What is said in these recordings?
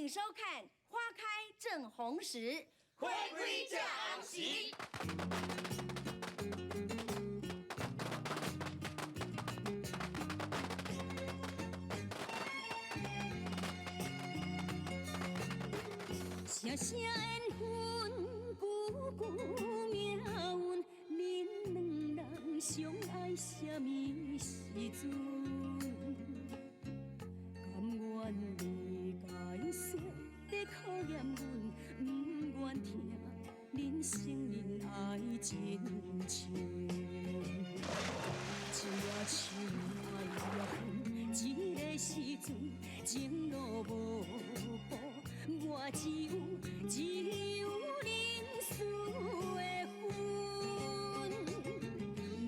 請收看《花開正紅時》，花開正紅時。聲聲緣分，句句命運，恁兩人相愛啥物時陣？甘願理解說在考驗阮，毋願聽恁承認愛真深。一夜樹愛也分，這个時陣情路無步，我只有認輸的份。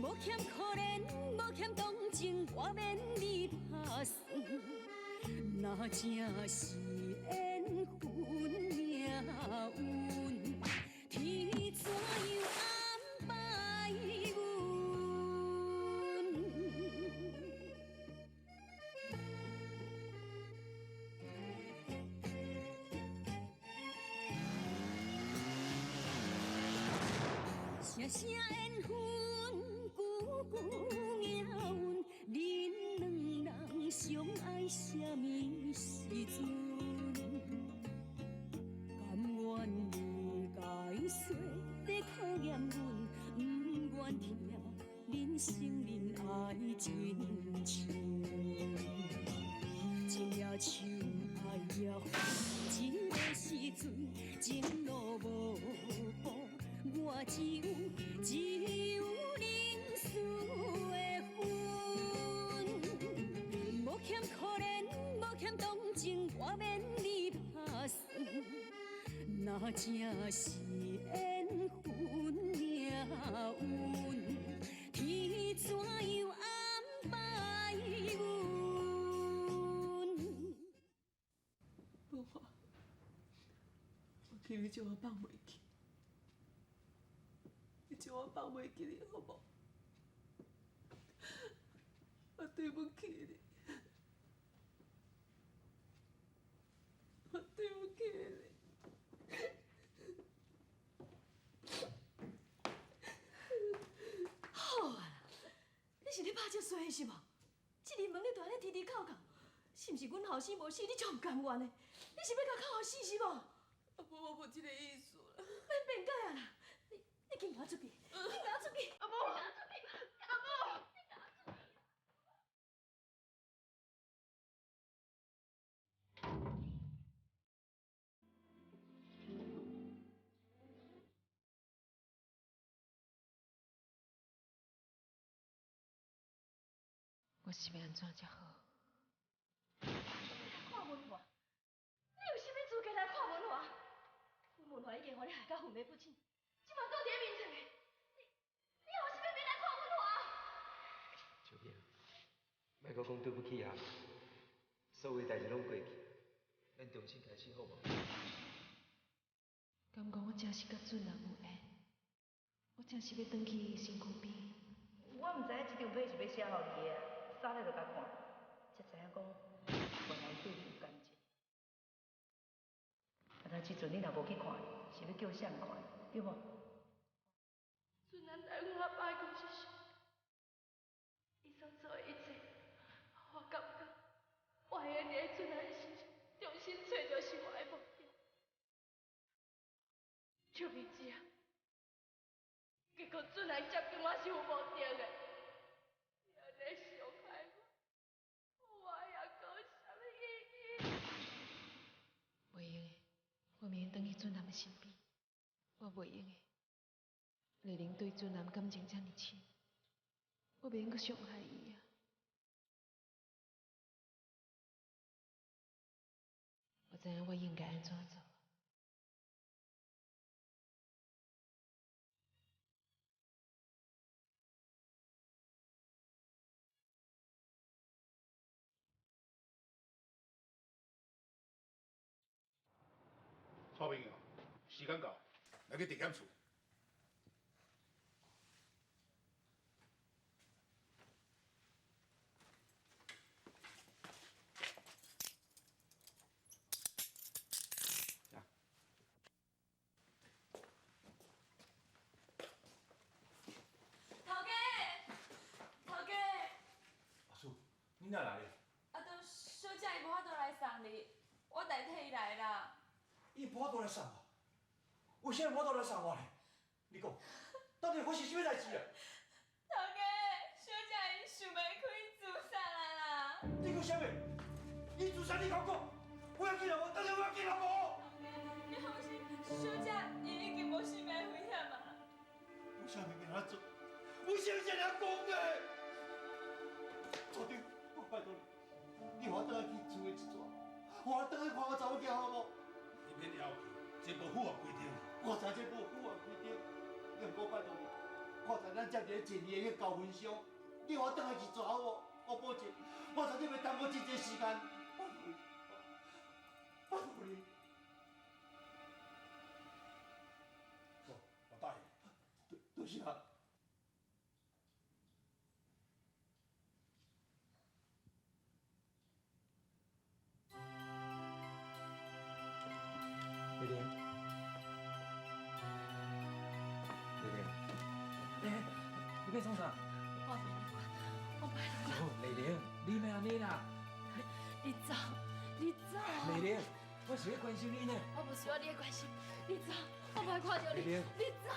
無欠可憐，無欠同情，我免你拍算。若這是緣分命運，天怎樣安排阮？聲聲緣分，句句命運，恁兩人相愛啥物時陣？甘願理解說在考驗阮，毋願聽恁承認愛真深。一夜樹愛也分，這个時陣情路無步，我只有認輸的份。無欠可憐，無欠同情，我免你拍算。若這是緣分命運，天怎樣安排阮？文華，我求你將我放袂記，你將我放袂記你好無？我對不起你，我對不起你。好啊啦，你是咧拍這衰是無？這个門你都按呢踢踢叩叩，是毋是阮後生無死，你足毋甘願的？你是欲共哭予死是無？阿母，我無這个意思啦。免辯解啊啦！你緊共我出去，緊共我出去！阿母，阿母。我是欲按怎才好？看文華，你有啥物資格來看文華？阮文華已經予你害甲昏迷不醒，這馬倒佇咧眠床的，你還有啥物面來看文華？秋萍，莫閣講對不起啊！所有代誌攏過去，咱重新開始好無？敢講我真是佮俊男有緣，我真是欲轉去伊身軀邊。我毋知影這張批是欲寫予你的啊，早咧就共看，才知影講原來對你有感情。啊，但這陣你若無去看，是欲叫啥人看？對無？俊男來阮阿爸的公司時，伊所做的一切，我感覺我會用佇咧俊男身上重新揣著生活的目標。秋萍姐，結果俊男接近我是有目的的，你按呢傷害我，我還閣有啥物意義？袂用的，我袂用轉去俊男的身邊，我袂用的。麗玲對俊男感情遮爾深，我袂用閣傷害伊啊！我知影我應該按怎做。蔡朋友，時間到，來去地檢處。你哪來的？啊，都小姐伊無法度來送你，我代替伊來啦。伊無法度來送我，為啥物無法度來送我呢？你講，到底發生啥物代誌啊？頭家，小姐伊想袂開自殺啊啦！你講啥物？伊自殺？你講講，有要緊啊無？到底有要緊啊無？你放心，小姐伊已經無生命危險啊！為啥物欲按呢做？為啥物這爾講呢？組長，我拜託你，你予我轉來去厝內一逝，予我轉來看我查某囝好無？你免要求，這無符合規定。我知這無符合規定，毋過拜託你，我知咱這爾濟年的彼交份傷，你予我轉來一逝好無？我保證，我絕對袂耽誤真濟時間。拜託你，拜託你。好，我答應。多謝。麗玲，麗玲，欸，你欲創啥？我袂你管，我袂你管。麗玲，你莫按呢啦。你走，你走。麗玲，我是咧關心你呢。我無需要你的關心，你走，我無愛看著你。麗玲，你走。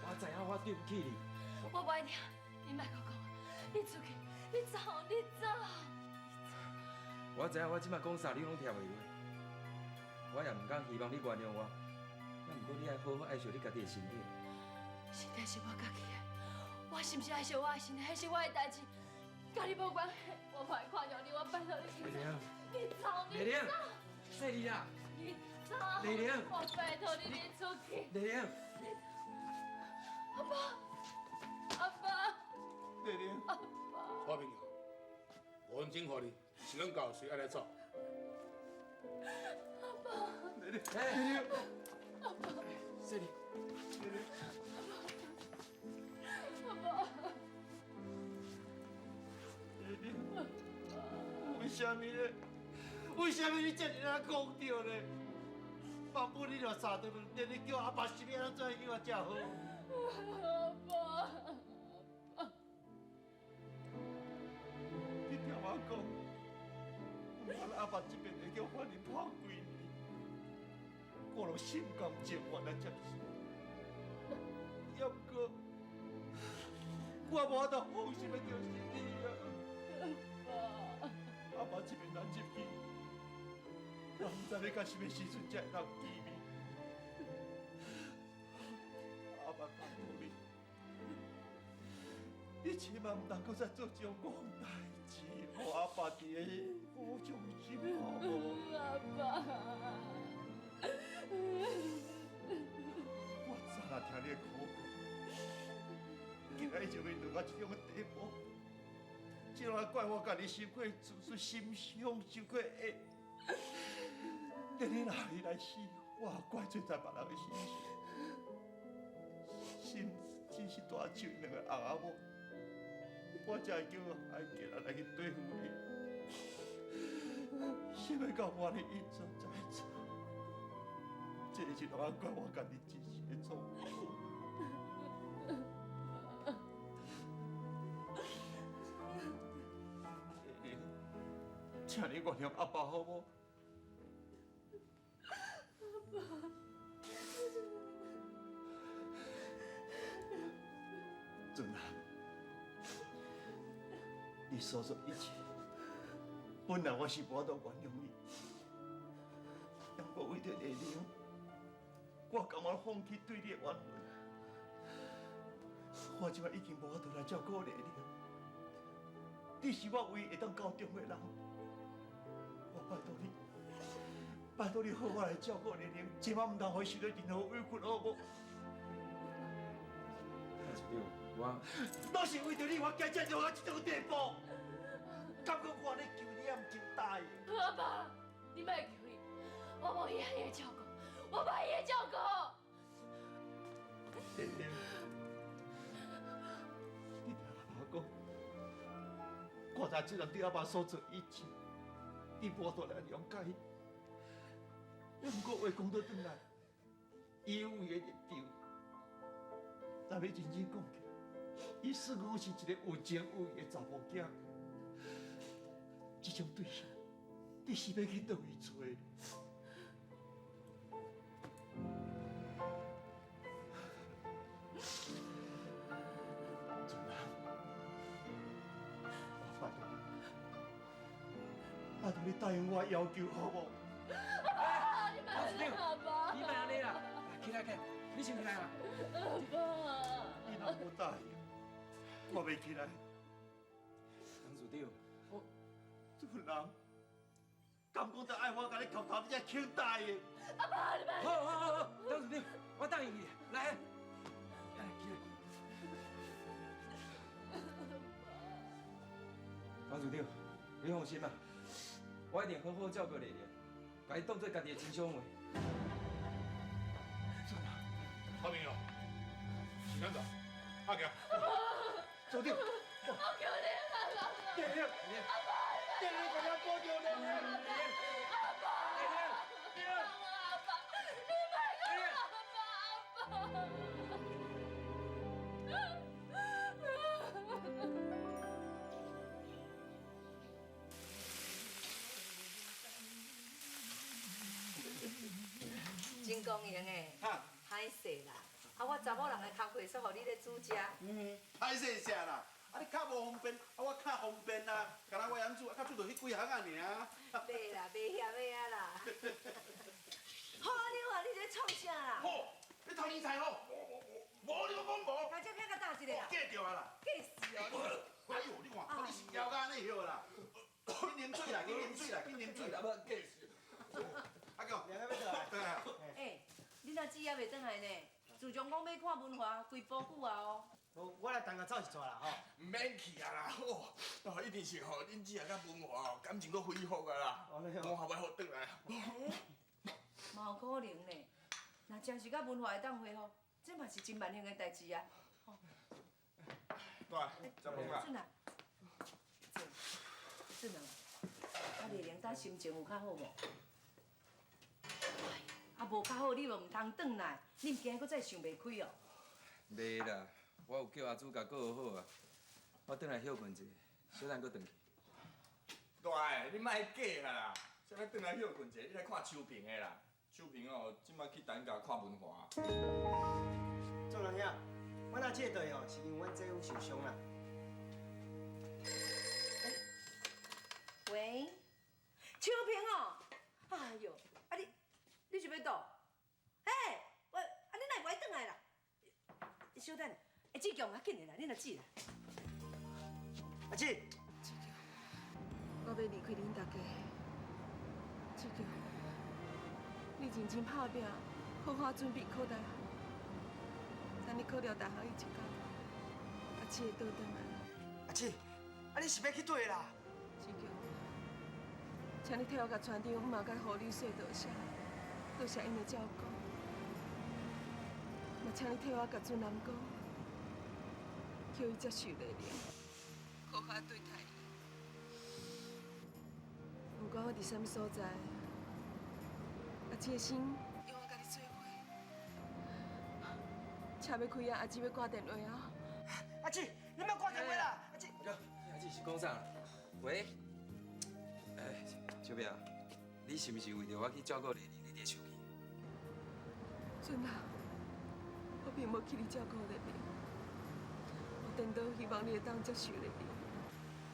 我知影我對不起你。我無愛聽，你莫閣講，你出去，你走，你走，你走。我知影我這擺講啥你攏聽袂落，我也毋敢希望你原諒我，啊，毋過你愛好好愛惜你家己的身體。身體是我家己的，我是毋是愛惜我的身體，彼是我的代誌，佮你無關係。我無愛看著你，我拜託你，你走，你走，細膩啦，你走，麗玲，我拜託你，你出去，麗玲，阿爸，阿爸，麗玲，阿爸，蔡明耀，5分鐘予你，時間到隨愛來走。阿爸，麗玲，阿爸，細膩，麗玲，阿爸，麗玲，為啥物呢？為啥物你這爾仔講著呢？放不你若三頓兩頓，你叫阿爸是欲按怎叫我才好？阿爸，你聽我講，阿爸這邊會叫法院判幾年，我攏心甘情願來接受。也毋過，我無法度放心的就是你啊！阿爸，阿爸這邊難入去，我毋知欲到啥物時陣才會當見面。阿爸拜託你，你千萬毋通閣再做這種戇代誌，予阿爸佇个好傷心好無？阿爸，我早若聽你的苦講，今仔日就欲落到這種地步，這拢怪我家己傷過自私，心胸傷過狹。連你若伊來死，我也怪罪在別人的身上。心只是大像兩個翁仔某，我才會叫愛家人來去對付伊。想欲到我的一做再做，這是拢怪我家己一時的錯誤。請你原諒阿爸好無？阿爸，孫啊，你所做一切，本來我是無法度原諒你，不過為著麗玲，我甘願放棄對你的緣分。我這擺已經無法度來照顧麗玲，你是我唯一會當交託的人。我拜託你，拜託你好好來照顧麗玲，千萬毋通予伊受到任何委屈，好無？我攏是為著你，我才才落到這種地步。敢講我咧求你，也毋真答應。阿爸，你莫求伊，我無伊按呢的照顧，我無伊的照顧。麗玲，你聽阿爸講，我知這人對阿爸所做一切，你無法度來諒解。毋過話講倒轉來，伊有伊的立場。若欲認真講起來，伊算講是一個有情有義的查某囝。這種對象，你是欲去佗位揣？俊男，我拜託你，拜託你答應我要求好無？阿爸，你莫老師長，你莫按呢啦，起來起來，你先起來啦。阿爸，你若無答應，我袂起來。董事長，我俊男，敢講得愛我共你磕頭，你才肯答應？阿爸，你莫。好好好好，董事長，我答應你，來，來起來。董事長，你放心啦，我一定好好照顧麗麗，共伊當做家己的親小妹。好朋友，時間到，阿強，組長，我求你阿爸，麗麗，阿爸，麗麗，共我保重，麗麗，阿爸，麗麗，阿爸，你莫講阿爸，阿爸。真光榮的，歹勢啦！啊，我查某人的工課煞予你咧煮食。嗯，歹勢啥啦？啊，你較無方便，啊，我較方便啊。敢若我曉煮，啊，較煮著彼幾項仔爾。袂啦，袂嫌的啊啦。好啊，你話你咧創啥啦？好，你頭年菜好，無，你閣講無。甲這片較大一個啦。假著啊啦。假死哦！哎呦，你看，你是枵到按呢歇啦。緊啉水啦，緊啉水啦，緊啉水啦，假死。阿強，兩個欲倒來。對啊。欸，恁阿姊猶袂轉來呢？自從講欲看文華，規晡久啊哦。無，我來等佮走一逝啦吼。毋免去啊啦，哦，一定是吼，恁姊啊佮文華哦感情閣恢復啊啦，我後擺好轉來。嘛有可能呢，若真是佮文華會當恢復，這嘛是真萬幸的代誌啊。對，食飯啦。俊啊，俊啊，啊麗玲，搭心情有較好無？啊，無較好，你又毋通轉來，你毋驚閣再想袂開哦？袂啦，我有叫阿祖共顧好啊，我轉來歇睏一下，小等閣轉去。大个，你莫假啦，啥物轉來歇睏一下，你來看秋萍的啦。秋萍哦，這擺去等甲看文華。做人兄，阮阿姊回哦，是因為阮姐夫受傷啦。喂，秋萍哦，哎呦，啊你，你是欲倒？嘿，我，啊你哪會無愛轉來啦？小等，欸，志強，較緊的啦，恁阿姊啦。阿姊，志強，我欲離開恁大家。志強，你認真拍拚，好好準備考大學。等你考著大學彼一工，阿姊會倒轉來。阿姊，啊你是欲去佗啦？志強，請你替我共村長姆媽佮護理說多謝，多謝𪜶的照顧。嘛，請你替我共俊男講，叫伊接受麗玲，好好對待伊。不管我佇啥物所在，阿姊的心永遠佮你做伙。車欲開啊，阿姊欲掛電話啊！阿姊，你莫掛電話啦！阿姊，阿姊是講啥？喂，哎，秋萍，你是毋是為著我去照顧麗玲，你佇咧生氣？俊啊，我並無去你照顧麗玲，我顛倒希望你會當接受麗玲，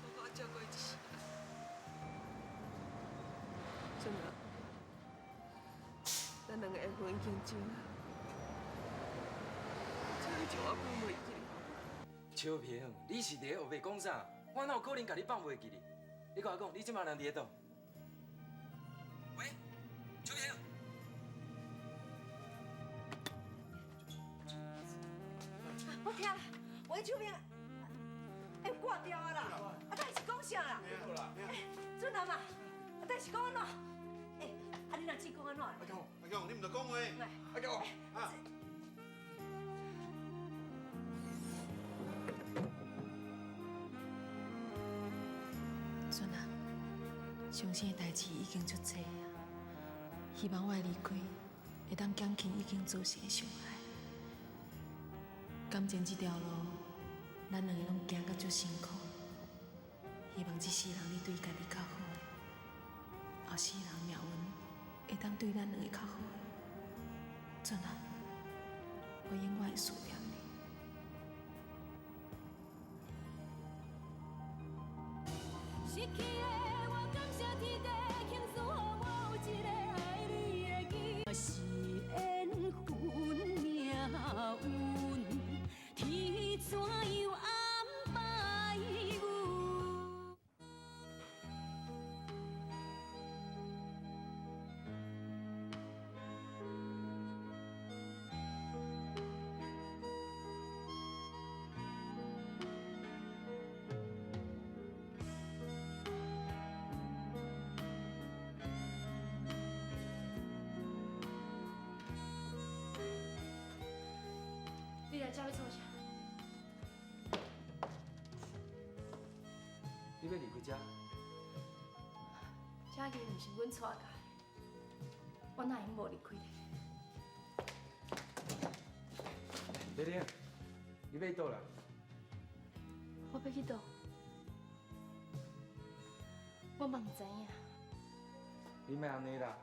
好好照顧伊一世人。俊啊，咱兩个緣分已經盡啊，請你將我放袂記。秋萍，你是佇咧烏白講啥？我哪有可能共你放袂記你？你共我講，你這馬人佇咧佗？喂，秋萍。我聽，喂，秋萍，哎，掛掉啊啦！啊，等是講啥啦？哎，俊男啊，啊，等是講按怎？哎，啊，你若姊講按怎？阿強，阿強，你毋著講話。阿強，啊。俊啊，傷心的代誌已經足濟啊，希望我的離開會當減輕已經造成的傷害。感情這條路，咱兩个攏行甲足辛苦，希望這世人你對家己較好。后世人命运会当对咱两个较好。俊啊，我永远会思念你。失去的我感谢天地，庆祝予我有一个爱你的机会。是缘分命运，天怎样安排阮？你来这欲创啥？你欲离开这？这个毋是阮带来的，我哪会用无离开咧？丽玲，你欲去佗啦？我欲去佗？我嘛毋知影。你莫按呢啦，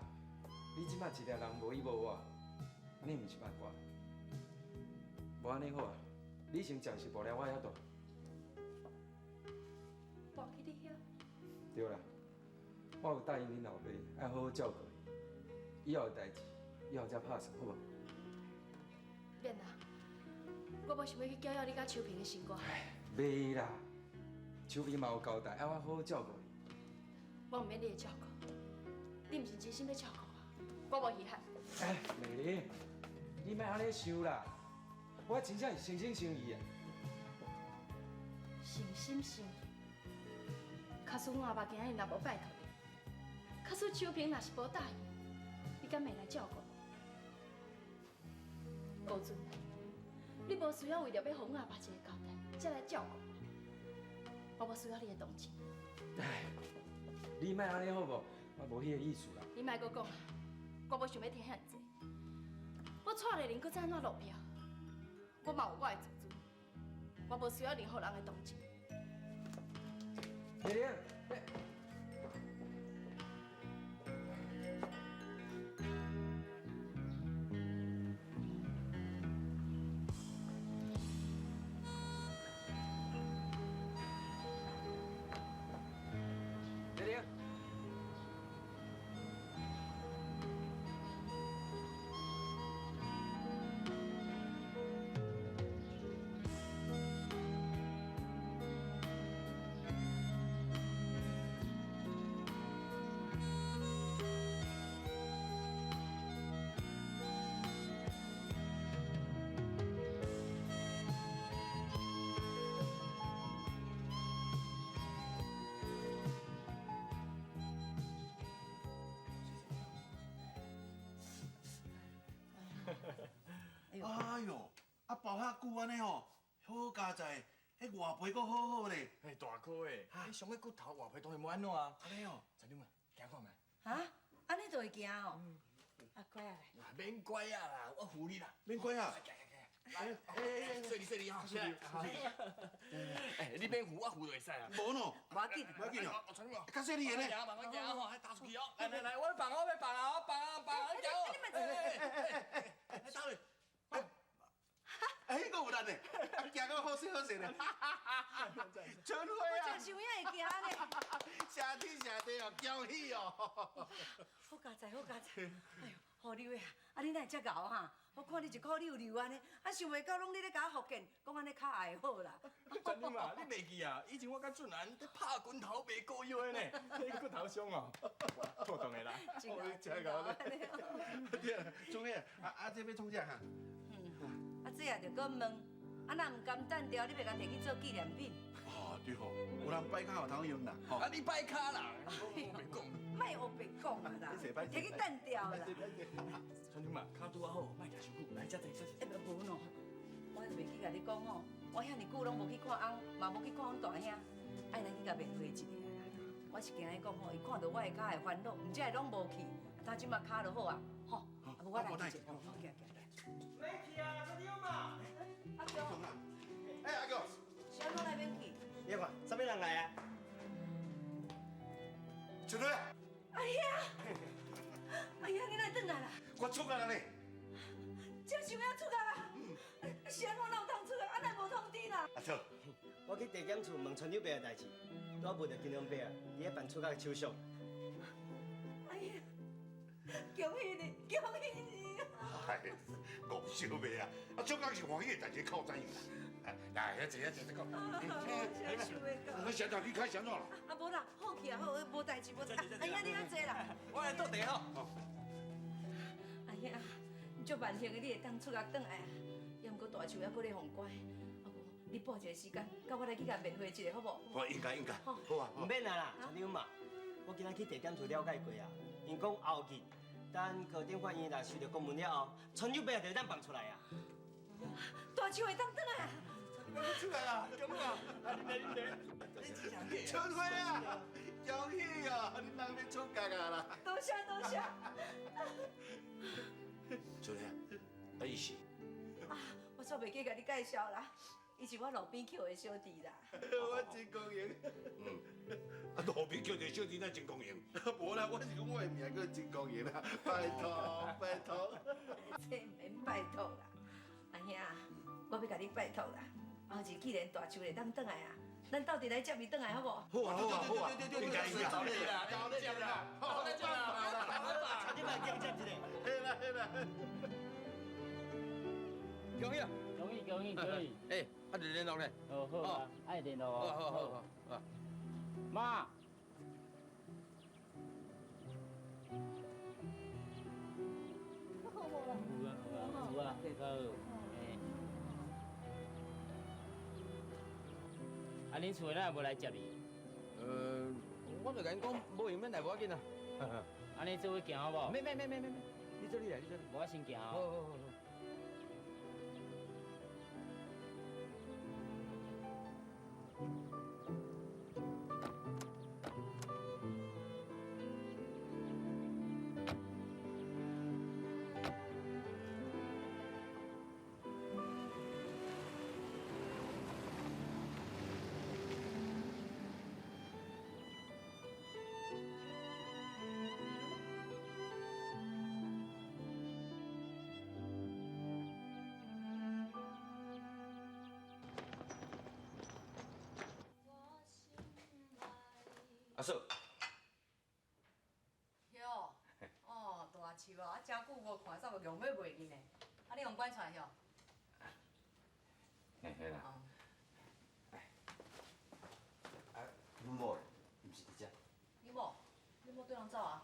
你这马一个人无伊无我，按呢毋是办法。无按呢好啊，你先暂时无来我遐住。搬去你遐？对啦，我有答应恁老爸，爱好好照顾伊，以后的代志，以后才拍算，好无？免啦，我无想欲去搅扰你佮秋萍的生活。袂啦，秋萍嘛有交代，爱我好好照顾伊。我毋免你的照顾，你毋是真心欲照顾我，我无稀罕。哎，丽玲，你莫按呢想啦，我真正是诚心诚意的。诚心诚意，假使阮阿爸今日若无拜托你，假使秋萍若是无答应，你敢会来照顾我？高俊，你无需要为著欲予阮阿爸一个交代，才来照顾我。我无需要你的同情。哎，你莫按呢好无？我无彼个意思啦。你莫阁讲啦，我无想欲听遐尔济。我蔡丽玲阁怎按怎落票？我嘛有我的自尊，我无需要任何人的同情。丽玲，丽玲。哎哟，啊包遐久按呢吼，好佳哉，彼外皮阁好好咧。嘿，大颗的，彼上个骨头外皮当然无按怎啊。按呢哦，陈长啊，行看觅。哈？按呢就会行哦？啊，乖啊来。免拐啊啦，我扶你啦。免拐啊。行行行。来，哎，细腻细腻哈，哎，你免扶，我扶就会使啊。无喏，无要紧，无要紧哦。陈长，较细腻的呢。慢慢行吼，打出去哦。来来来，我放我要放啊，我放啊放啊，行哦。哎哎哎，打落。哎，阁有力呢，啊，行到好势好势呢。春花啊！我就是有影会行呢。谢天谢地哦，恭喜哦！好佳哉，好佳哉！哎呦，好你话啊，啊你哪会遮𠢕哈？我看你一箍溜溜按呢，啊想袂到拢你咧共我福建，讲按呢较会好啦。陈长啊，你袂记啊？以前我佮俊南咧拍拳头卖膏药的呢，彼骨头伤哦，妥当的啦。真真𠢕咧。对，春花啊啊，这欲创啥哈？啊，这也著阁问，啊，若毋甘单调，你袂共提去做纪念品？哦，对吼，有人摆跤有通用啦，吼。啊，你摆跤啦，乌白讲。莫乌白讲啊啦，提去单调啦。村长嘛，跤拄仔好，莫徛伤久，来这坐这坐。欸，无喏，我袂记共你讲吼，我遐尔久拢无去看翁，嘛无去看阮大兄，爱来去共面会一下啦。我是惊伊讲吼，伊看著我的跤会烦恼，毋才会拢无去。啊，他这马跤就好啊，吼，啊无我来去一下，好，行行。免去啊，村长嘛。阿强，哎，阿强，是按怎来免去？你看，啥物人来啊？春花。阿兄。我出国了呢。这想要出国啊？是按怎哪有通出国？啊，哪无通知啦？阿嫂，我去地检处问村长伯的代志，拄仔问著金良伯啊，伊咧办出国的手续。哎呀，恭喜你，恭喜你！哎，戆小妹啊，啊，出国是欢喜的代志，靠怎样啦？来，遐坐遐坐，坐讲。我先头去开啥怎啦？啊，无啦，好去啊，好，无代志，无代志。哎呀，你较坐啦。我来倒茶吼。阿兄，足万幸的，你会当出国转来啊。也毋过大树还阁咧予关，啊无，你拨一个时间，佮我来去共面会一下，好无？好，应该应该。好啊，毋免啊啦，村长嘛，我今仔去地检处了解过啊，𪜶讲后日等高等法院若收到公文了后，村长伯就会当放出来啊。大树会当转来啊！出来啊！咁啊！啊，你来你来，春花啊，恭喜啊！你人要出国啊啦！多谢多谢。春花，啊伊是？啊，我煞袂记共你介绍啦，伊是我路边捡的小弟啦。我真高兴。嗯，啊路边捡一个小弟，那真光荣。无啦，我是讲我的名叫真光荣啦，拜托拜托。这毋免拜托啦，阿兄，我欲共你拜托啦。后日既然大树会当转来啊，咱斗阵来接伊转来好无？好啊好啊好啊，应该应该。走啦，走接啦，好来接啦，差点来接一下。嘿啦嘿啦。恭喜啊！恭喜恭喜恭喜！哎，啊，就联络咧。哦好啊，爱联络哦。好好好好。妈。有啊有啊有啊，这个好。啊，恁厝的哪会无来接你？我就共𪜶讲，无闲免来，无要紧啊。按呢做伙行好无？免免免免免，你做你来，你做。无我先行好好好好。阿嫂。哟，哦，大树啊，啊，真久无看，煞无用欲袂记呢。啊，你予阮赶出来哟？嘿，嘿啦。啊，阮某毋是伫遮。你某？你某对人走啊？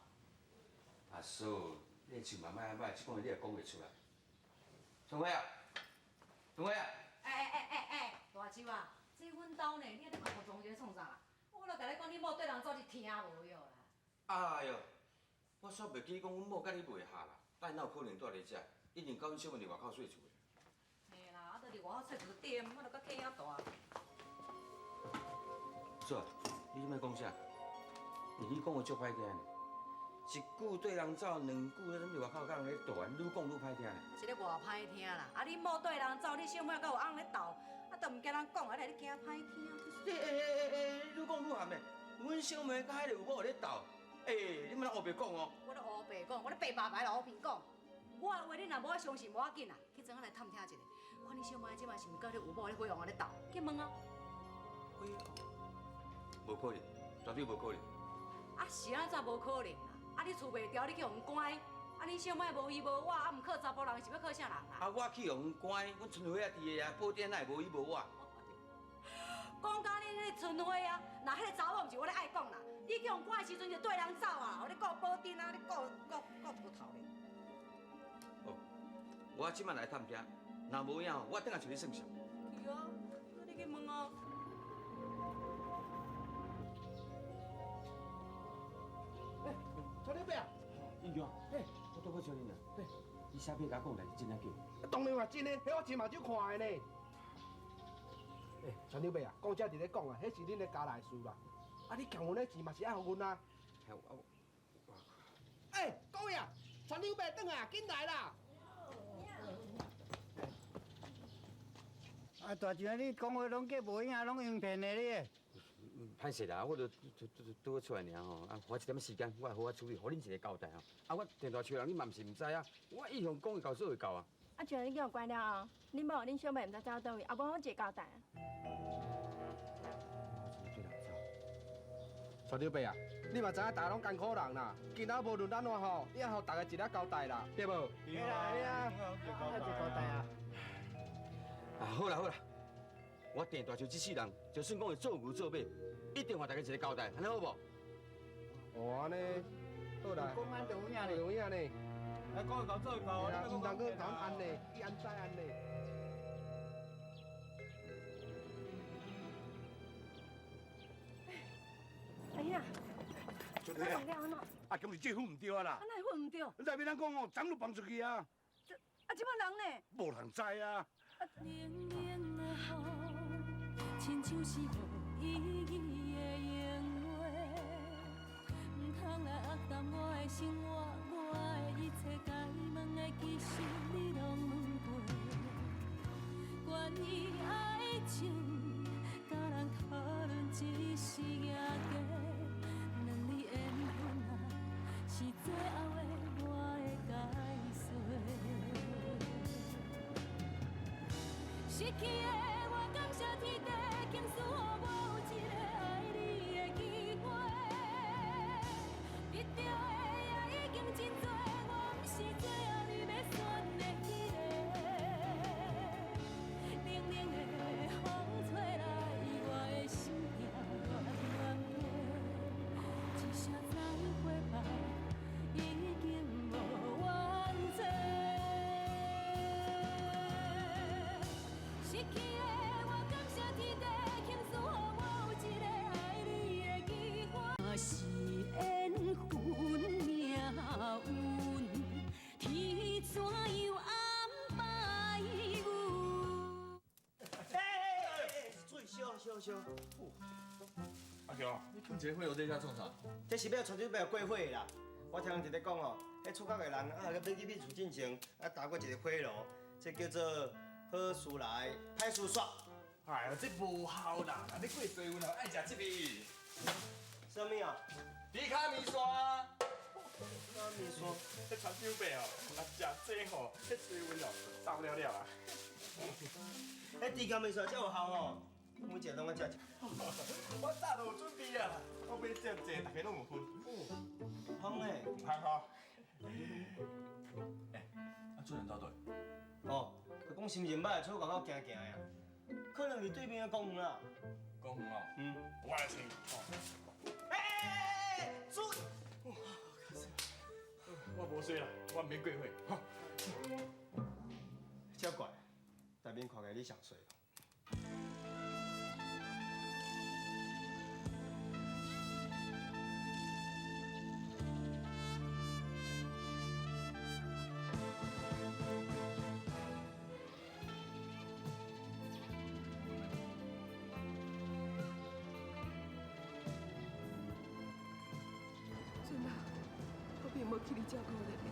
阿嫂，你的手嘛莫按歹，这讲话你也讲袂出来。春花啊，春花啊。哎哎哎哎哎，大树啊，这阮兜呢，你按呢哭哭装这创啥啦？我著共你讲，你某缀人走，你听无哟啦。哎哟，我煞袂记讲阮某佮你袂合啦，咱哪有可能蹛伫遮？一定佮阮小妹伫外口睡厝的。嘿啦，啊，都伫外口睡厝踮，我著佮客遐大。嫂，你这摆讲啥？你讲话足歹听呢。一句缀人走，两句咧，伫外口佮人咧斗，愈讲愈歹听呢。是咧偌歹听啦！啊，你某缀人走，你小妹阁有翁咧斗，啊，都毋惊人讲，啊，你惊歹听。欸欸欸欸，愈讲愈含的。阮小妹佮彼个有某咧斗，欸，你莫乌白讲哦。我咧乌白讲，我咧白白白乌平讲。我的话你若无爱相信，无要紧啦，去庄仔来探听一下，看你小妹这摆是毋是佮彼有某咧伙王咧斗，去问啊。无可能，绝对无可能。啊，是按怎无可能啦？啊，你厝袂牢，你去予人关，啊，恁小妹无依无我，啊，毋靠查埔人，是欲靠啥人啦？啊，我去予人关，阮春花仔伫的啊，宝典哪会无伊无我？讲甲恁彼个春花啊，若彼个查某毋是我咧爱讲啦，你去予人关的时阵就缀人走啊，予你顾宝珍啊，你顾顾顾一个头咧。哦，我这摆来探听，若无影，我转来找你算数。去啊，那你去问啊。哎，陈老伯啊，英雄，哎，我拄好招恁啊。对，你啥物共我讲代志真抑假？当然嘛真的，彼我亲目睭看的呢。哎，陈老伯啊，讲这伫咧讲啊，彼是恁的家内事啦。啊，你欠阮的钱嘛是爱予阮啊。哎，各位啊，陈老伯转来，紧来啦！啊，大舅，你讲话拢计无影，拢用骗的你。歹势啦，我就拄拄拄出来尔吼，啊，花一点仔时间，我会好好处理，予恁一个交代吼。啊，我郑大树人，你嘛毋是毋知啊，我一向讲会到做会到啊。啊，像你叫我关了后，恁某恁小妹毋知走佗位，也无我一个交代啊。船长伯啊，你嘛知影大家拢艰苦人啦，今仔无论按怎吼，你爱予大家一个交代啦，对无？对啦，对啊，爱一个交代啊。啊，好啦好啦，我郑大树这世人，就算讲会做牛做马，一定予大家一个交代，按呢好无？哦，按呢，好啦。讲按就有影咧，有影咧。啊，讲会到做会到，毋通阁讲按呢，一按再按呢。哎呀，春花啊，啊，今日这份毋对啊啦！啊，哪会分毋对？内面人讲哦，昨就放出去啊。啊，这摆人呢？无人知啊。冷冷的雨，亲像是无意义的闲话，毋通来压淡我的生活，我的一切该问的，其实你拢问过。关于爱情，佮人讨论只是赢家，两字缘分啊，是最后的我的解说。失去的我感谢天地，倾诉予我有一个爱你的机会。得到的也已经真多，我毋是最后你欲选的彼个。冷冷的风吹来，我的心痛乱乱飞，一声再会吧，已经无怨嗟。失去的我感谢天地，倾诉予我有一个爱你的机会。若是缘分命运，天怎样安排阮？哎，水烧烧烧。阿强，你囥一个火炉在遮创啥？这是欲带准备过火的啦。我听人一咧讲哦，彼出国的人啊，欲去厝进前啊，打过一个火炉，这叫做好事来，歹事煞。哎呀，这无效啦！若你过低温哦，爱食这个。啥物啊？猪跤面线啊。猪跤面线，彼传长辈哦，若食这吼，彼低温哦，走了了啊。彼猪跤面线才有效哦，每一个拢爱食一。我早就有准备啊，我买这济，大家拢有份。香嘞。香吼。欸，啊，主任走佗？哦，佢讲心情歹，出外口行行的啊，可能是对面的公园啦。公园哦。嗯。我来请。欸，主。我无说啦，我毋免过火。这怪，内面看起来你上衰。俊啊，我并无去你照顾丽玲，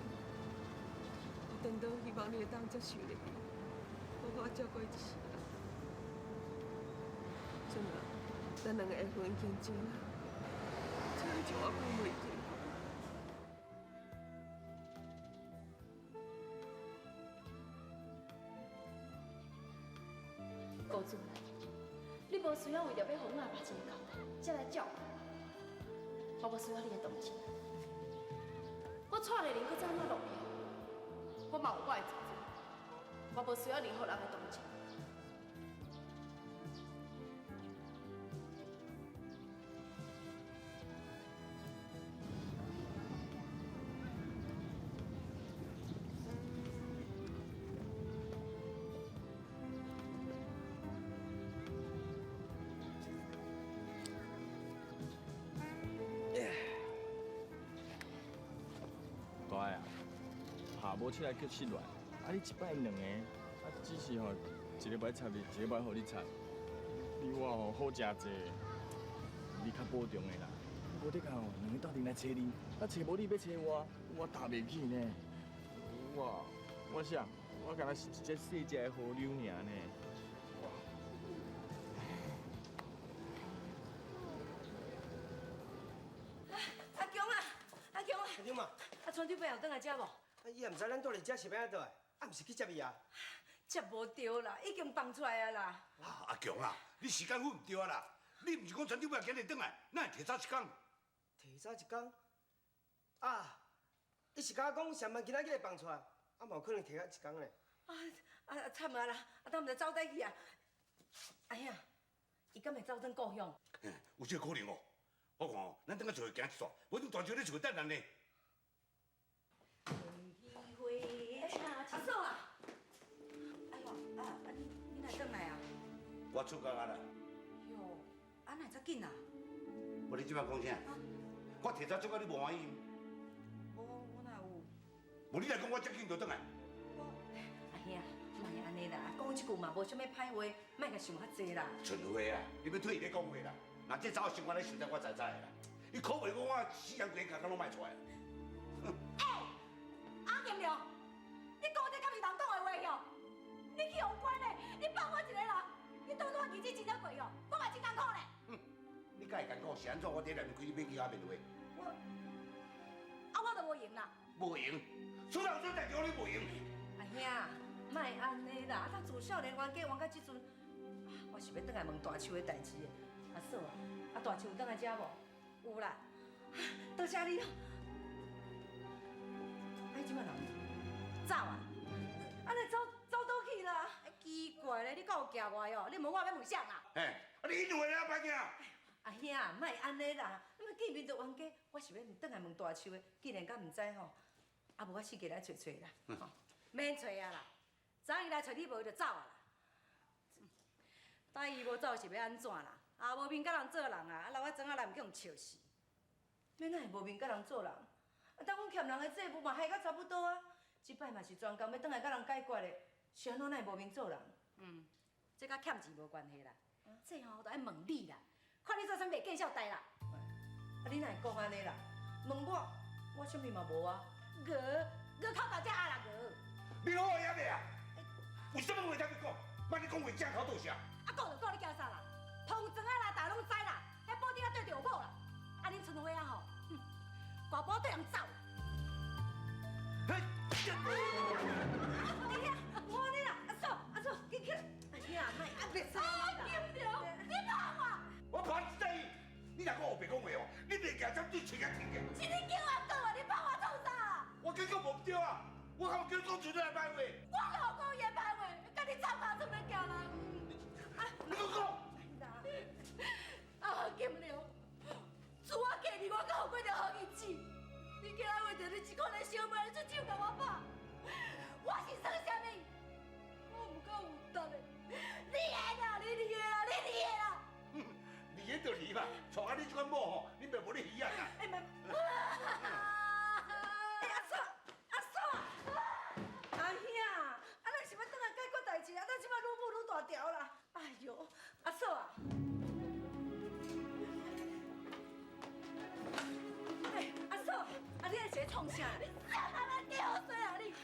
我当初希望你会当接受丽玲，好好照顾伊一世人。俊啊，咱两个缘分已经尽啊，请你将我放袂记。高主任，你无需要为著欲予阮阿爸一个交代，才来照顾我。我无需要你的同情。我带丽玲阁怎怎落票，我嘛有我的自尊，我无需要任何人的同情。大个啊，下无起来叫失恋，啊你一摆两个，啊只是吼一个欲插你，一个欲予你插，你我吼好诚济，你较保重的啦。无得讲吼，两个斗阵来找你，啊找无你欲找我，我担袂起呢。我啥？我敢若是一只细只的河流尔呢。尾有转来遮无？啊，伊也毋知咱住伫遮是欲按怎倒来，啊，毋是去接伊啊？接无著啦，已经放出来啊啦。啊，阿强啊，你时间分毋对啊啦！你毋是讲船长尾仔今日转来，哪会提早一工？提早一工？啊，伊是共我讲上班今仔日会放出来，啊嘛有可能提早一工咧。啊啊惨啊啦！啊，咱毋知走佗去啊？阿兄，伊敢会走转故乡？有这个可能哦。我看哦，咱等下出去行一煞，无阵大树咧厝等人呢。阿嫂啊！哎哟，啊啊你你哪转来啊？我出国啊啦。哟，啊哪会遮紧啊？无你这摆讲啥？我提早出国你无欢喜？无，我哪有？无你来讲我遮紧就转来。阿兄，莫按呢啦，讲这句嘛无啥物歹话，莫共想较济啦。春花啊，你欲替伊咧讲话啦？若这查某生活咧实在我知知的啦。伊可袂讲我死人规家拢莫出来。欸，阿金良，你讲这敢是人讲的话哟？你去予关咧，你放我一个人，你当作我日子真正过哟？我嘛真艰苦咧。哼，你敢会艰苦是按怎？我伫内面开你免去遐面话。我，啊，我就无闲啦。无闲，出人做代志你无闲。阿兄，莫按呢啦，啊，咱自少年冤家冤到这阵，我是欲转来问大树的代志的。阿嫂啊，啊大树有转来遮无？有啦。多谢你哦。啊，伊这摆人走啊！啊，你走走佗去啦？奇怪咧，你敢有行外哦？你问我欲问啥啦？嘿，啊你两个人歹听。阿兄，莫按呢啦，你们见面就冤家，我是欲转来问大树的，既然敢毋知吼，啊无我四界来揣揣啦。免揣啊啦，昨伊来揣你无，伊就走啊啦。等伊无走是欲按怎啦？啊，无面佮人做人啊，啊，留我庄仔内毋去予笑死。欲哪会无面佮人做人？啊，当阮欠人的债务嘛还甲差不多啊。这摆嘛是专工欲转来佮人解决的，是按怎哪会无面做人？嗯，这佮欠钱无关系啦，这吼都爱问你啦，看你做啥物袂见笑代啦。啊，你哪会讲按呢啦？问我，我啥物嘛无啊。牛牛口大只鸭啦牛。你好野未啊？有啥物话通去讲？莫你讲话正口倒舌。啊，讲就讲，你惊啥啦？通庄仔啦，大家拢知啦。彼保丁仔对著有某啦。啊，恁春花啊吼，哼，大埔对人走。嘿，哎呀，无按呢啦，阿嫂，阿嫂，紧起来。阿兄，莫啊，袂使啦。金良，你拍我！我拍你知？你若阁乌白讲话哦，你袂行针对穿甲停嘅。是你叫我讲啊，你拍我创啥？我感觉无毋对啊，我敢有叫你讲出来歹话？我老公也歹话，佮你吵架出来行人。啊，你阁讲。啊，金良，自我嫁你，我阁予过条好日子。你竟然为著你一个个小妹，出手共我拍，我是算啥物？我毋够有力的，你的啦，你离的啦，你离的啦。离的就离嘛，娶啊你这款某吼，你袂无咧鱼仔啦。哎妈！哎阿嫂，阿嫂，阿兄，啊咱是欲转来解决代志，啊咱这摆愈舞愈大条啦。哎哟，阿嫂啊！哎，阿嫂，啊你是咧创啥？你啥人来叫衰啊你？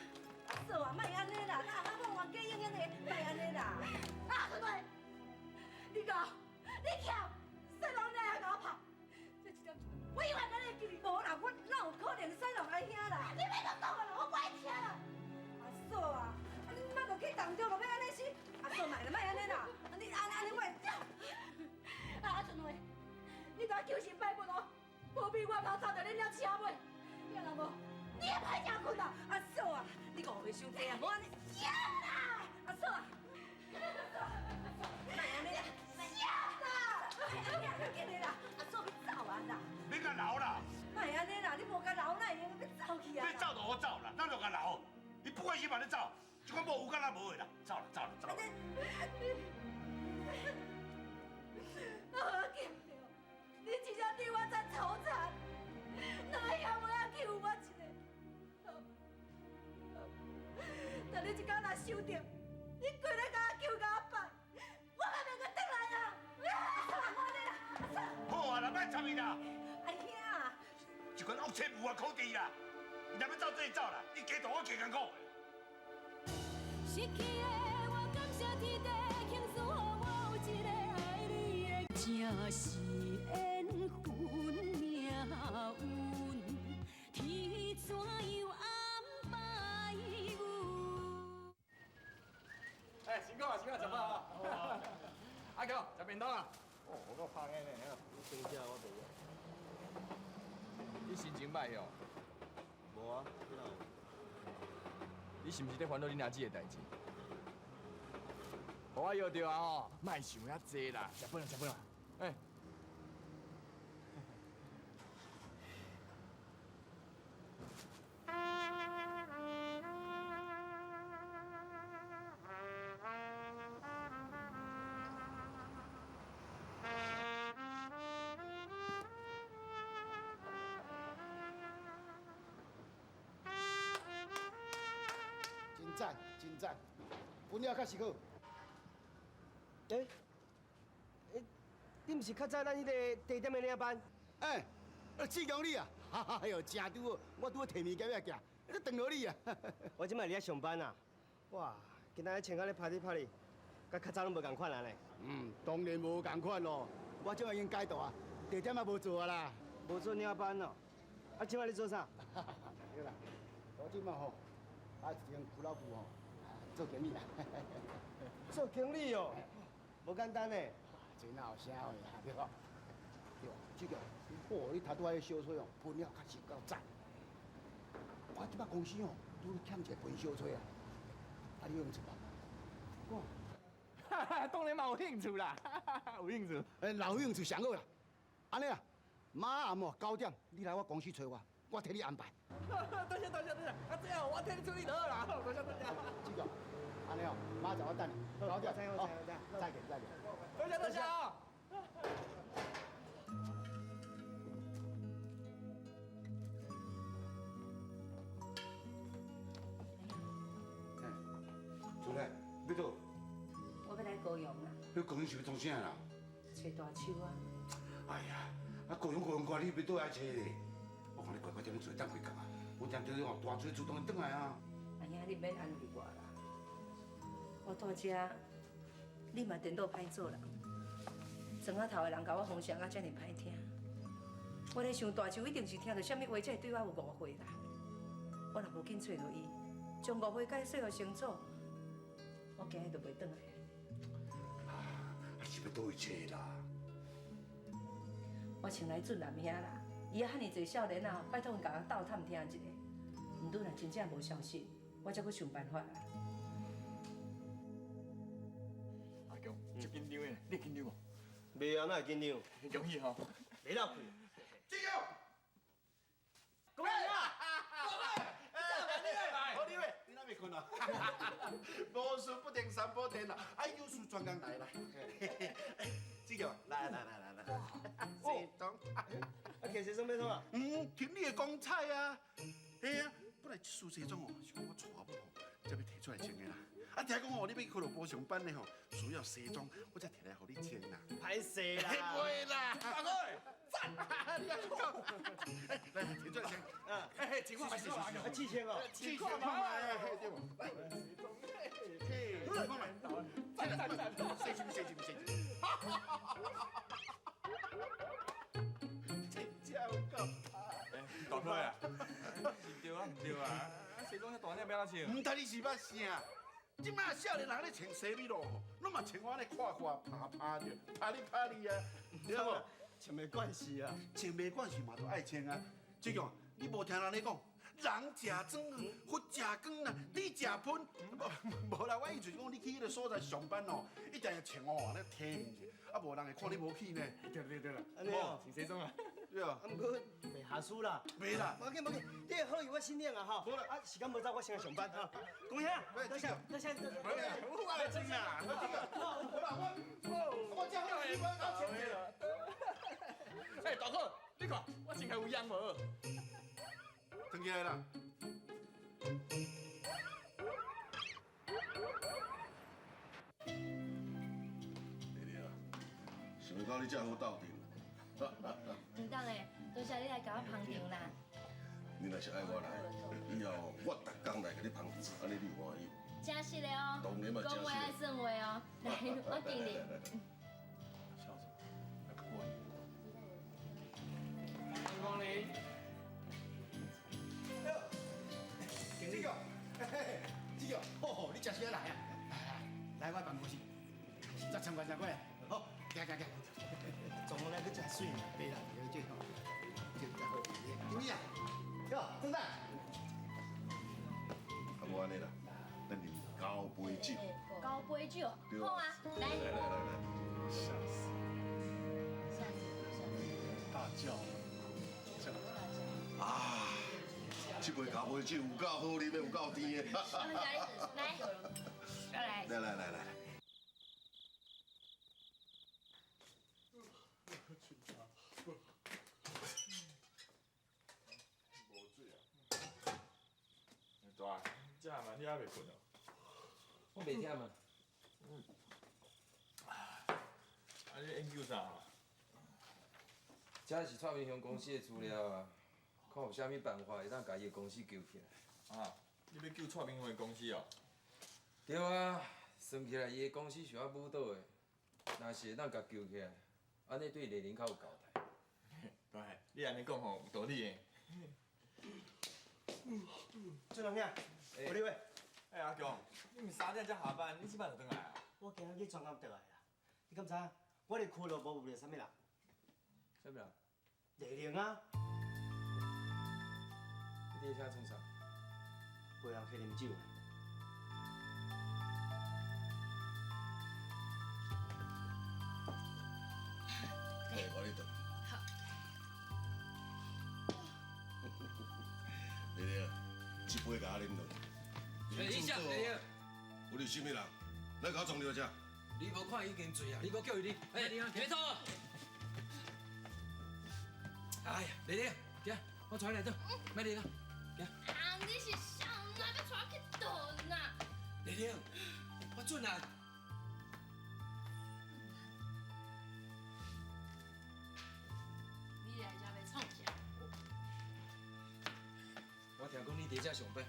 阿嫂啊，莫按呢啦，咱阿某冤家永远的，莫按呢啦。阿春花，你讲，你欠，细人你还共我拍，这一点我永远阁会记哩。无啦，我哪有可能使弄阿兄啦？你莫阁讲啊啦，我不爱听啦。阿嫂啊，啊你莫阁去动著，就欲按呢死。阿嫂，莫啦，莫按呢啦，你按按呢我会。阿春花，你共我求神拜佛哦，无比我通走著恁了车尾，你若无，你会歹食困啦。阿嫂啊，你误会伤济啊，无按呢。啦！阿嫂啊，阿嫂，莫按呢啦，啦！阿兄，较紧的啦，阿嫂欲走啊啦。你共留啦！莫按呢啦，你无共留，哪会用欲走去啊？欲走就予走啦，咱就共留。你不管是嘛咧走，这款某有敢若无的啦，走啦走啦走啦。啊，金良，你真正对我遮粗残，哪会晓尾仔欺负我一个？但你这工若收著，你规日共我求共我拜，我嘛袂阁转来啊！好啊啦，莫插伊啦。阿兄，这款恶妻无法可治啦，伊若欲走，做走啦，伊家大我加艰苦。失去的我感谢天地，倾诉予我有一个爱你的，这是缘分命运，天怎样安食便当啊！哦，我够胖的呢，你先食，我袂要。你心情歹哦？无啊，你哪有？你是毋是咧烦恼恁阿姊的代志？予我摇著啊吼，莫想遐济啦，食饭啦，食饭啦，欸。真赞，真赞，分了确实好。欸，欸，你毋是较早咱彼个地点的领班？欸，志强你啊，哎呦，真拄好，我拄好提物件欲寄，你撞著你啊！我这摆伫遐上班啊，哇，今仔日穿甲咧拍哩拍哩，佮较早拢无仝款啊咧。嗯，当然无仝款咯，我这摆已经改大，地点也无做啊啦。无做领班哦，啊，这摆你做啥？对啦，我这摆吼，啊，一间俱乐部吼，做经理啦。做经理哦，无简单呢。这哪有啥话啊，对无？对，这个，哦，你头拄仔彼小吹哦，喷了确实够赞。我这摆公司哦，拄欠一个喷小吹啊，啊，你有兴趣无？我，当然嘛有兴趣啦，有兴趣。欸，若有兴趣上好啦。按呢啦，明暗哦9点，你来我公司找我，我替你安排。多谢多谢多谢，啊这样我替你处理就好啦，多谢多谢。这个，按呢哦，明仔载我等你，9点，好，再见再见。多谢多谢啊。主任，欲佗？我欲来高雄啦。你高雄是欲创啥啦？揣大树啊。哎呀，啊高雄高雄歌，你欲佗爱揣咧？我看你乖乖踮咧做，等几工啊。我听着哦，大树自动会转来啊。阿兄，你免安慰我啦。我蹛遮，你嘛颠倒歹做人。庄仔头的人共我风声啊遮尔歹听，我咧想大树一定是听著啥物话才会对我有误会啦。我若无紧揣著伊，将误会解释予清楚，我今日就袂转来。啊，是欲佗位揣啦？我先来俊男遐啦，伊啊遐尔济少年仔，拜托𪜶共我斗探听一下。毋过若真正无消息，我才阁想办法啦。阿强，足紧张的，你紧张无？袂啊，哪会紧张？恭喜吼！袂落去。志强，恭喜啊！好你喂，你哪未困啊？无事不登三宝殿啦，哎，有事专工来啦。志强，来来来来来，西装，啊，穿西装欲创啊？嗯，听你的光彩啊。嘿啊，本来这束西装哦，是讲我娶某吼，才欲提出来穿的啦。啊，听讲哦，你欲去俱乐部上班的吼，需要西装，我才提来予你穿啦。歹势啦！袂啦，阿哥，赞！你来讲，来来提出来穿。哎，情况，情况，啊，7000哦，7000块，对无？来，嘿，试看觅，赞赞赞，细心细心细心。真正有够。大哥啊，是对啊，毋对啊，西装遐大领欲按怎穿？毋知你是捌啥？这摆少年人咧穿西米露吼，拢嘛穿我按呢看看拍拍著，拍哩拍哩啊，对无？穿袂惯势啊，穿袂惯势嘛，就爱穿啊。志强，你无听人咧讲，人食妆，佛食光啦，你食喷，无啦，我意思是讲，你去彼个所在上班哦，一定要穿哦，按呢体面者，啊，无人会看你无去呢。对对对啦，按呢哦，穿西装啊。对啊，啊，毋过袂瑕疵啦，袂啦，无要紧无要紧，你的好意我心领啊吼。无啦，啊，时间无早，我先去上班哈。恭喜啊，多谢多谢多谢。我来穿啦，我好啦，我这好，我搞穿者。哎，大哥，你看我穿起有样无？转起来啦。丽丽啊，想袂到你这好斗阵。陈董的，多谢你来共我捧场啦。你若是爱我来，以后我逐工来共你捧场，按呢你有欢喜？真实的哦，当然嘛，讲话爱算话哦。来，我敬你。笑什么？过年。欢迎光临。这个，这个，好好，你真时来啊！来，来我办公室，再参观参观。好，行。无按呢啦，咱啉交杯酒。交杯酒，好啊，来。来来来来。吓死！吓死！大叫！啊！这杯交杯酒有够好啉的，有够甜的。来，来，来来来来。大，这嘛你还袂睏哦？我袂忝啊。嗯。啊，你研究啥？这是蔡明雄公司的资料啊，看有啥物办法会当共伊的公司救起来。啊，你欲救蔡明雄的公司哦？对啊，算起来伊的公司是我舞蹈的，若是会当共救起来，按呢对丽玲较有交代。对，你按呢讲吼有道理的。俊龙兄，有你话。欸，阿强，你毋是3点才下班，你这摆就转来啊？我今日去专工转来啦。你敢知影？我伫俱乐部遇著啥物人？啥物人？丽玲啊。你伫遐创啥？陪人去啉酒。欸，我咧等。好。丽玲，这杯共我啉落。等一下，丽玲。我是啥物人？来共我装尿遮。你无看伊已经醉啊？你阁叫伊啉？欸，别走！哎呀，丽玲，行，我带你来倒，莫啉啊，行。啊，你是啥人啊？欲带我去倒啦？丽玲，我准啊。你来遮欲创啥？我听讲你伫遮上班，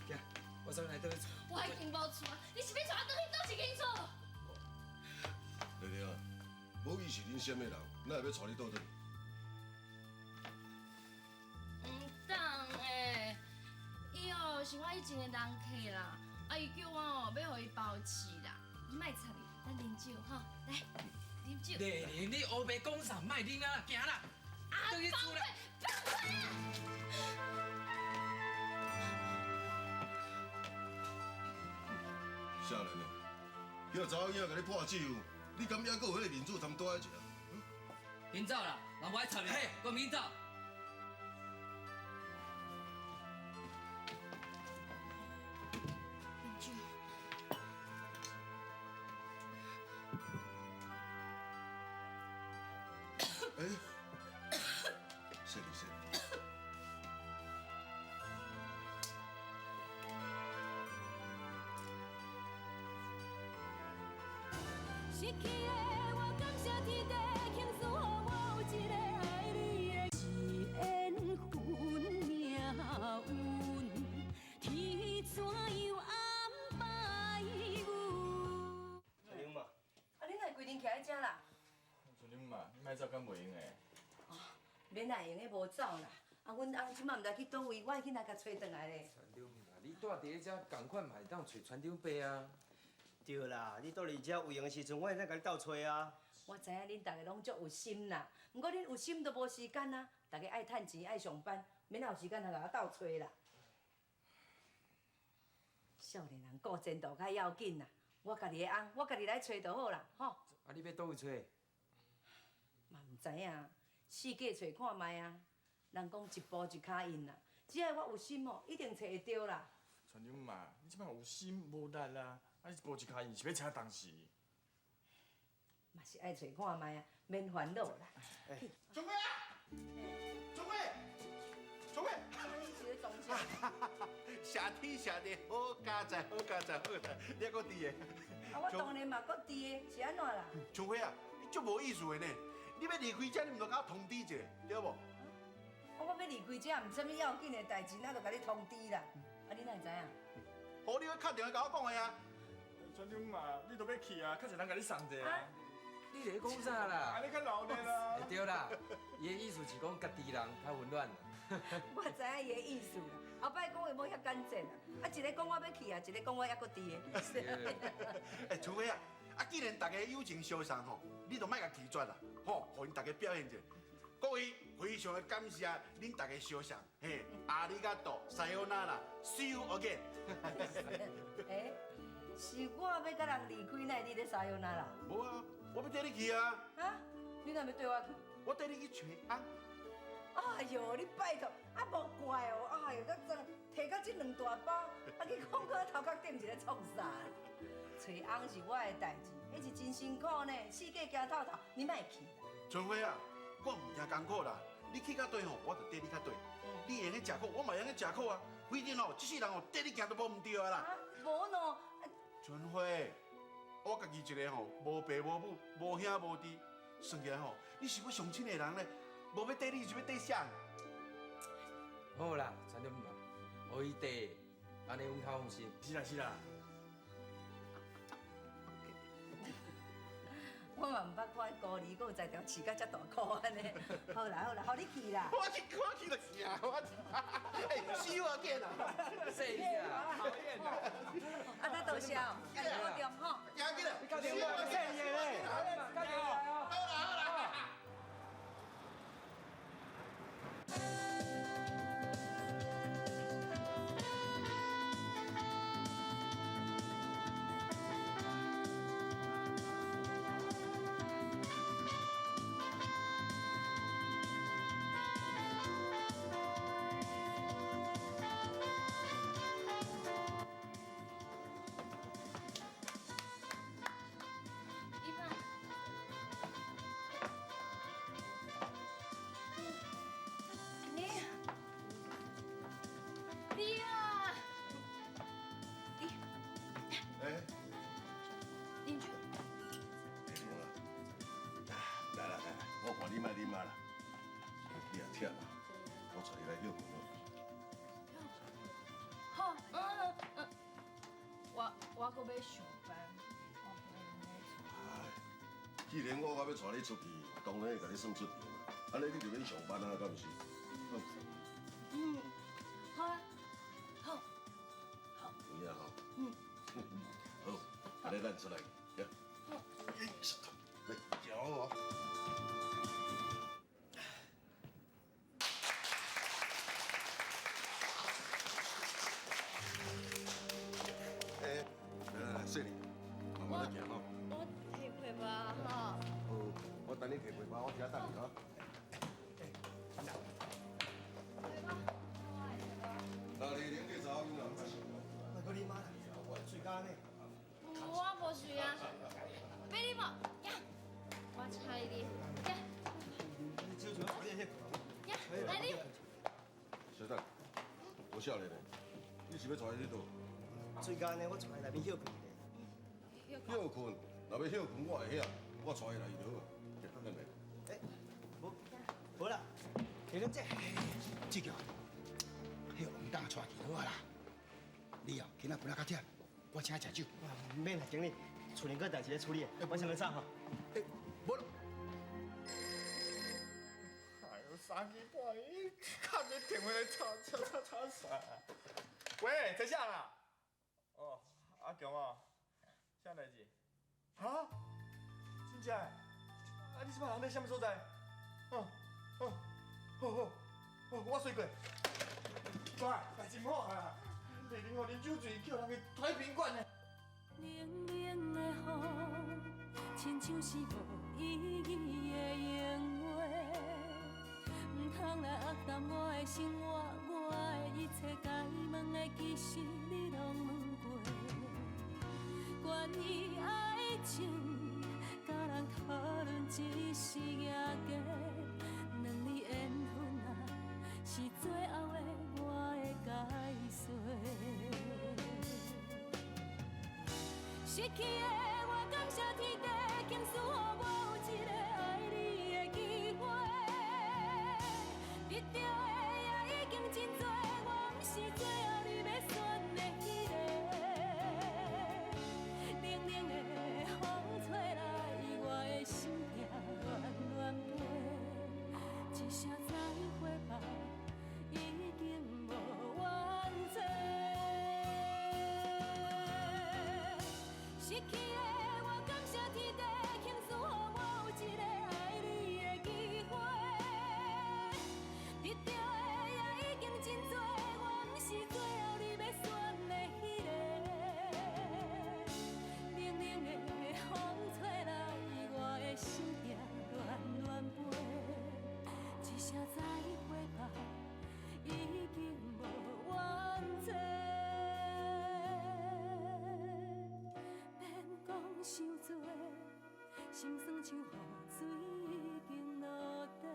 行，我送你来倒去。我已经无厝啊，你是欲带我转去佗一间厝？丽玲，无伊是恁啥物人，哪会欲带你倒转？毋当的，伊哦是我以前的人客啦，啊伊叫我哦欲予伊包饲啦，你莫插伊，咱啉酒吼，来啉酒。丽玲，你乌白讲啥？莫啉啊，行啦，转去厝啦。放开啊！少年的，彼个查某囡仔共你泼酒，你敢犹阁有彼个面子通蹛喺遮？紧走啦，人无爱插你，我紧走。啉酒。哎，说哩说。失去的我，感谢天地，倾诉予我有一个爱你的。是缘分命运，天怎样安排阮？春娘嘛，啊，你哪会规阵徛佇遮啦？春娘嘛，你莫走敢袂用的。免来用的无走啦。啊，阮翁这摆毋知去佗位，我会去来共揣转来咧。船长嘛，你住伫咧遮，仝款嘛会当揣船长伯啊。对啦，你倒伫遮有闲的时阵，我会当共你斗揣啊。我知影恁逐个拢足有心啦，毋过恁有心都无时间啊。逐个爱趁钱，爱上班，免哪有时间通共我斗揣啦。少年人顾前途较要紧啦，我家己的翁，我家己来揣就好啦，吼。啊，你欲佗位揣？嘛毋知影，四界揣看觅啊。人讲一步一跤印啦，只要我有心哦，一定揣会著啦。船长嘛，你这摆有心无力啦，啊，你一步一跤印是欲请当时？嘛是爱揣看觅啊，免烦恼啦。聪哥啊，聪哥，聪哥，你是咧装啥？谢天谢地，好佳哉，好佳哉，好佳哉，你还阁伫的？啊，我当然嘛阁伫的，是按怎啦？春花啊，你足无意思的呢！你欲离开遮，你毋著共我通知一下，对无？啊，我欲离开遮，毋是啥物要紧的代志，哪就共你通知啦？啊，你哪会知影？予你去敲电话共我讲的啊！船长嘛，你都欲去啊，较济人共你送者啊。你咧讲啥啦？啊，你较老咧啦。对啦，伊的意思是讲家己人较温暖啦。我知影伊的意思啦，后摆讲话无遐简单啦。啊，一个讲我欲去啊，一个讲我犹阁伫的。欸，春花啊，啊，既然大家友情相送吼，你就莫共拒绝啦，吼，予𪜶大家表现一下。各位，非常的感谢恁大家相送，嘿，嘿，ありがとう，さよなら，See you again。欸，是我欲佮人離開，哪會你咧さよなら？無啊，我欲綴你去啊。啊？你哪欲綴我去？我綴你去揣翁。哎喲，你拜託，啊無怪哦，哎喲，佮裝提到這兩大包，啊去講到頭殼頂是咧創啥？揣翁是我的代誌，彼是真辛苦呢，四界行透透，你莫去啦。春花啊，我毋驚艱苦啦，你去較綴吼，我就綴你較綴。你會用得食苦，我嘛會用得食苦啊。反正吼，這世人吼，綴你行都無毋對啊啦。無喏。春花，我家己一个吼，無爸無母，無兄無弟，算起來吼，你是我上親的人咧，無欲綴你是欲綴誰？好啦，陳點嘛，予伊綴，按呢阮較放心。是啦是啦。我嘛毋捌看孤兒閣有才調飼甲遮大箍按呢。好啦好啦，予你去啦。我去我去就行，我去。欸，死我見啊！死啊！討厭啊！啊，咱多謝哦，加油保重吼。行起來，你打電話，謝謝咧。打電話哦。好啦好啦。你啊，你，哎，邻居，來來來，我看你莫啉啊啦，你也忝啊，我帶你來歇睏咯。好，我閣欲上班，我袂用咧出。既然我欲帶你出去，當然會共你算出場嘛。按呢你就免上班啊，敢毋是？嗯，好啊，好，好。有影吼。嗯。好，按呢咱出來，好。來，行好。欸，來來來，細膩，慢慢來行吼。我提背包吼。好，我等你提背包，我徛等你吼。那你恁这查某囡仔毋是？莫阁啉啊啦，醉甲按呢。我無醉啊，欲啉無？行，我請你啉，行。你手像我歇行，來啉。小等，無少年的，你是欲帶伊去佗？醉甲按呢，我帶伊內面歇睏咧。歇睏，若欲歇睏，我會遐，我帶伊來就好。咱來。欸，無，無啦，下恁這，志強，彼王董帶去好啊啦。你哦，今仔晡仔較忝，我請食酒。毋免啦，經理，厝內閣代誌咧處理，我先去走吼。欸，無。哎喲，三更半夜，敲這電話來吵吵吵吵啥？喂，在下啦？哦，阿強啊，啥代誌？哈？真正的？啊，你這擺人佇啥物所在？哦，哦，好好，哦，我隨過。爸，代誌唔好啊！麗玲予啉酒醉，叫人給抬賓館呢。冷冷的雨，親像是無意義的閒話，毋通來壓淡我的生活，我的一切該問的其實你攏問過。關於愛情，佮人討論只是贏家，兩字緣分啊，是最後的我的解說。失去的我感謝天地，傾賜予我有一個愛你的機會。得著的也已經真濟，我毋是最後你欲選的彼個。冷冷的風吹來，我的心痛亂亂飛，一聲再會吧，已經無完成。失去的我感謝天地，傾賜予我有一個愛你的機會。得著的也已經真心酸像雨水已經落地。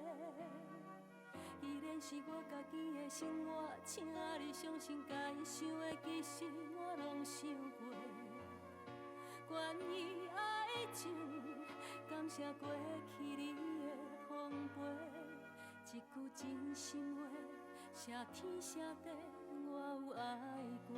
既然是我家己的生活，請你相信，該想的其實我攏想過。關於愛情，感謝過去你的奉陪，一句真心話，謝天謝地，我有愛過。